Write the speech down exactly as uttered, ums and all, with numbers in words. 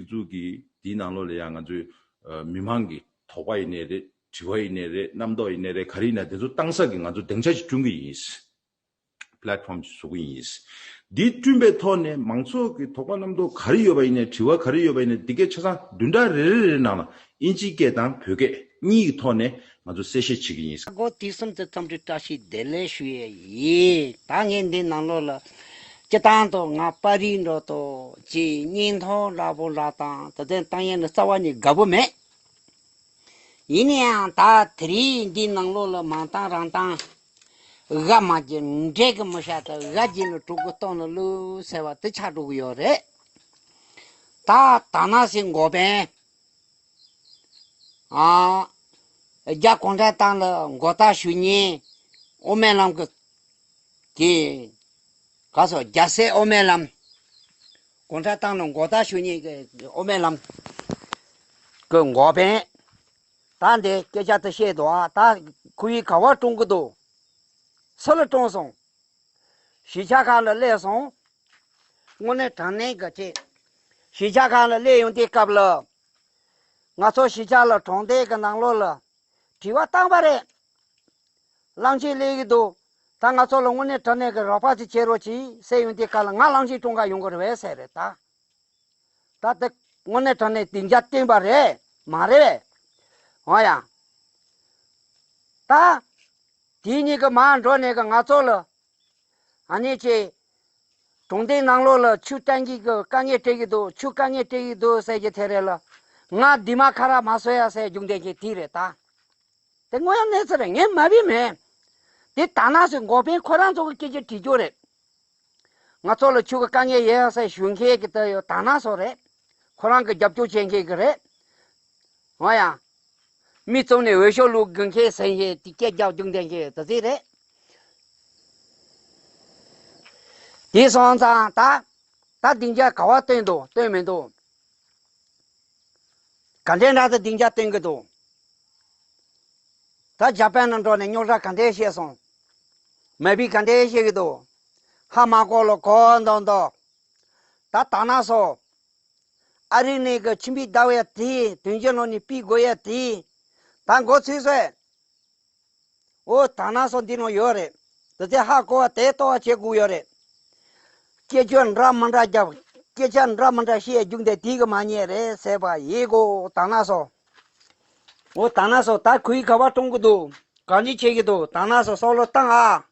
ཚོ་གི་དེའི་ནང་ལོགས་ལ་ཡང་ང་ཚོའི་ཨ་མི་མང་གི་དོགས་པ་ཡིན་ནའི་རེད། དྲི་བ་ཡིན་ནའི་རེད། རྣམ་རྟོག་ཡིན་ནའི་རེད། ག་རེ་ཡིན་ན་དེ་ཚོ་བཏང་ས་གི་ང་ཚོ་སྡིངས་ཆ་ཞིག་བསྐྲུན་གི་ཡིན། པི་ལེ་ཊི་ཕོམ་ཞིག་བཟོ་གི་ཡིན། འདི་བསྐྲུན་པའི་ཐོག་ནས་མང་ཚོགས་ཀྱི་དོགས་པ་རྣམ་རྟོག་ག་རེ་ཡོད་པ་ཡིན་ནའི། དྲི་བ་ག་རེ་ཡོད་པ་ཡིན་ནའི། འདི་གའི་ཆ་ཚང་བདུན་ཕྲག་རེ་རེ་རེ་ནང་ལ་ཨིན་ཇི་སྐད་དང་བོད་སྐད་གཉིས་ཀྱི་ཐོག་ནས་ང་ཚོ་གསལ་བཤད་བྱེད་ཀྱི་ཡིན། སྒོ་དུས་གསུམ་དུ་འཚམས་འདྲི་བཀྲ་ཤིས་བདེ་ལེགས་ཞུ་ཡས་ཡིན། ད་ངས་འདི་ནང་ལོགས་ལ་སྤྱི་བཏང་དུ་ང་པར་རིས་འགྲོ་དོ་ཅིག་སྙིང་མཐོང་འདྲ་པོ་ལ་དང་དེ་ཚོ་བཏང་ཡས་ནི་རྩ་བ་ནས་དགའ་པོ་མེད། ཡིན་ན་ཡང་ད་དེ་རིང་འདི་ནང་ལོགས་ལ་མང་ཐང་རང་ཐང་། ཨ་མ་གི་འདྲེ་གི་མི་ཤ་དང་ཨ་གི་ནི་དྲུག་གི་སྟོང་ལ་བླུགས་ཟེར་བ་དེ་ཆགས་འགྲོ་གི་ཡོད་རེད། ད་ད་ན་སི་འགོ་པན། ཨ། རྒྱ་གུང་ཁྲན་ཏང་ལ་མགོ་བཏགས་ཞུ་མཁན་ཨོ་སྨན་ལམ་གི་གི་ག་སོ་རྒྱལ་སྲས་ཨོ་སྨན་ལམ། གུང་ཁྲན་ཏང་ལ་མགོ་བཏགས་ཞུ་མཁན་གི་ཨོ་སྨན་ལམ་གི་འགོ་པན། ད་འདི་སྐད་ཆ་དེ་བཤད་འདུག་ཨ། ད་ཁོ་ཡིས་ག་བ་བཀྲོངས་གི་འདུག་སུ་ལ་བཀྲོངས་སོང་། གཞིས་ཆགས་ཁག་ལ་སླེབས་སོང་། དངོས་གནས་དྲང་གནས་གི་ཅིག་གཞིས་ཆགས་ཁག་ལ་སླེབས་ཡོང་དུས་སྐབས་ལ། ང་ཚོ་གཞིས་ཆགས་ལ་གྲོང་སྡེ་གི་ནང་ལོགས་ལ་དྲི་བ་བཏང་བ་རེད། གླང་ཆེན་སླེབས་ཀྱི་འདུག་ད་ང་ཚོ་ལ་དངོས་གནས་དྲང་གནས་ཀྱི་རོགས་པ་ཅིག་བྱེད་རོགས་གྱིས་ཟེར་ཡོང་དུས་སྐབས་ལ། ང་གླང་ཆེན་བཀྲོངས་ག་ཡོང་གི་རེད་པས་ཟེར་རེད་ད། ད་དེ་དངོས་གནས་དྲང་གནས་སྡིངས་ཆ་བསྟན་པ་རེད་མ་རེད། འོ་ཡ། ད་དེ་གཉིས་ཀྱི་མར་འགྲོ་ནས་ཀྱི་ང་ཚོ་ལ་ཨ་ནི་ཅེ། གྲོང་སྡེའི་ནང་ལོགས་ལ་ཆུ་བཏང་གི་གི་དཀའ་ངལ་འཕྲད་ཀྱི་འདུག་ཆུ་དཀའ་ངལ་འཕྲད་ཀྱི་འདུག་ཟེར་གྱི་དེ་རེད་ལ། ང་འདི་མ་ཁ་ར་མ་བཟོ་ཡ་ཟེར་རྒྱུགས་འདེད་ཀྱི་དེ་རེད་ད། དེ་དངོས་ཡོད་གནས་ཚུལ་རེད། ངས་མ་བི་མེད། དེ་ད་ན་སི་འགོ་པན་ཁོ་རང་ཚོ་གི་སྐད་ཆ་དྲི་རྒྱུ་རེད། ང་ཚོ་ལ་ཆུ་གི་དཀའ་ངལ་ཡོད་ཟེར་ཞུ་མཁན་གྱི་དེ་ཡོད་ད་ན་སོ་རེད། ཁོ་རང་གི་རྒྱབ་སྐྱོར་བྱེད་མཁན་གྱི་རེད། འོ་ཡ། མི་བཙུགས་ནས་འོས་ཤོག་བླུག་དགོས་མཁན་ཟེར་མཁན་དེ་སྐད་རྒྱག་རྒྱུགས་འདེད་མཁན་དེ་ཚོ་རེད། དེ་སོང་ཙང་ད། ད་སྡིངས་ཆ་ག་བ་བཏོན་འདུག་བཏོན་མི་འདུག་ག་འདྲའི་འདྲ་ད་སྡིངས་ཆ་བཏོན་གྱི་འདུག་ད་ཇ་པན་ནང་འགྲོ་ནས་རྙོག་དྲ་ག་འདྲའི་བཤད་སོང་། མ་བི་ག་འདྲའི་བཤད་ཀྱི་འདུག་ཧ་མ་གོ་ལོ་གོ་མདོག་མདོག་ད་ད་ན་སོ། ཨ་རི་ནས་གི་ཁྱིམ་པའི་ཟླ་བ་དེ་དོན་རྐྱེན་ནང་ནས་སྤི་དགོས་ཡ་དེ། ད་འགོ་ཚུགས་སོང་། འོ་ད་ན་སོ་འདི་ནང་ཡོད་རེད། དེ་ཚེ་ཧ་གོ་བ་དེ་ལྟོ་བ་བྱེད་དགོས་ཡོད་རེད། སྐད་ཆ་འདྲ་མི་འདྲ་རྒྱབ། སྐད་ཆ་འདྲ་མི་འདྲ་བཤད་རྒྱུགས་འདེད་དེ་གི་མ་ཉེས་རེད་ཟེར་བ་ཡིན་གོ་ད་ན་སོ། འོ་ད་ན་སོ་ད་ཁོ་ཡིས་ག་བ་གཏོང་གི་འདུག་གང་ཅི་བྱེད་ཀྱི་འདུག་ད་ན་སོ་སོ་ལོ་བཏང་ཨ།